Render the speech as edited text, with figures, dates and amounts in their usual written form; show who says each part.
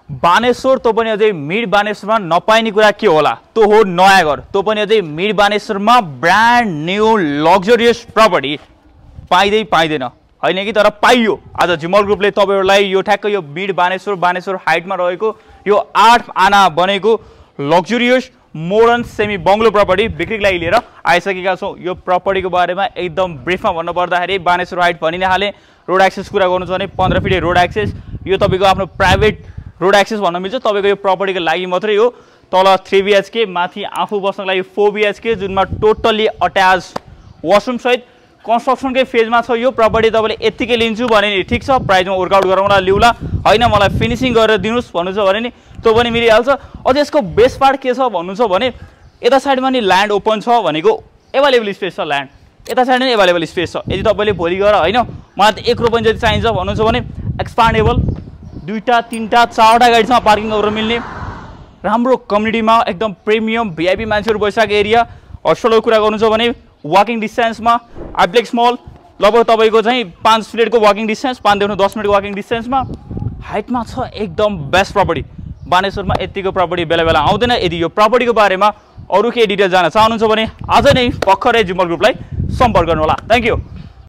Speaker 1: बानेश्वर तो पनि अझै मिड बानेश्वरमा नपाइने कुरा के होला? त्यो हो नयाँ घर। त्यो पनि अझै मिड बानेश्वरमा ब्रान्ड न्यू लग्जरियस प्रपर्टी पाइँदैन हैन कि, तर पाइयो। आज जिमल ग्रुपले तपाईहरुलाई यो ठ्याक्क यो मिड बानेश्वर हाइटमा रहेको यो 8 आना बनेको luxurious modern semi bungalow property बिक्रीको लागि लिएर आइसकेका छौं। यो प्रपर्टीको बारेमा एकदम ब्रिफमा भन्नु पर्दाखेरि बानेश्वर हाइट भनि नै हाले। रोड एक्सेस कुरा गर्नु छ भने 15 फिट रोड एक्सेस, यो तपाईको आफ्नो प्राइभेट रोड एक्सेस भन्न मिल्छ। तपाईको यो प्रपर्टीको लागि मात्रै हो। तल 3 BHK, माथि आफू बस्नको लागि 4 BHK, जुनमा टोटल्ली अट्याच वाशरूम सहित कन्स्ट्रक्सनकै फेजमा छ। यो प्रपर्टी तपाईले यतिकै लिन्छु भने नि ठीक छ, प्राइसमा वर्कआउट गरौँला लिउला, हैन मलाई फिनिशिङ गरेर दिनुस् भन्नु छ भने नि त्यो पनि मिलिहाल्छ। अझ यसको बेस्ट पार्ट के छ भन्नु छ भने यता साइडमा नि ल्यान्ड ओपन छ भनेको एभाइलेबल स्पेस छ, ल्यान्ड यता साइड नि एभाइलेबल स्पेस छ। यदि तपाईले भोलि गएर हैन मलाई त 1 रुपैयाँ जति चाहिन्छ भन्नुहुन्छ भने एक्सपान्डेबल 2टा 3टा 4टा गाडीसँग पार्किङ गरेर मिल्ने राम्रो कम्युनिटीमा एकदम प्रिमियम भिआइपी मान्छेहरु बसिरहेको एरिया। हस्पिटलको कुरा गर्नु छ भने वाकिङ डिस्टेन्समा आइप्लेक्स मल लगभग तपाईको चाहिँ 5 मिनेटको वाकिङ डिस्टेन्स, 5 देखि 10 मिनेटको वाकिङ डिस्टेन्समा हाइटमा छ। एकदम बेस्ट प्रपर्टी। बानेश्वरमा यतिको प्रपर्टी बेला बेला आउँदैन। यदि यो प्रपर्टीको बारेमा अरु केही डिटेल जान्न चाहनुहुन्छ भने आज नै भर्खरै जिमल ग्रुपलाई सम्पर्क गर्नु होला। Thank you.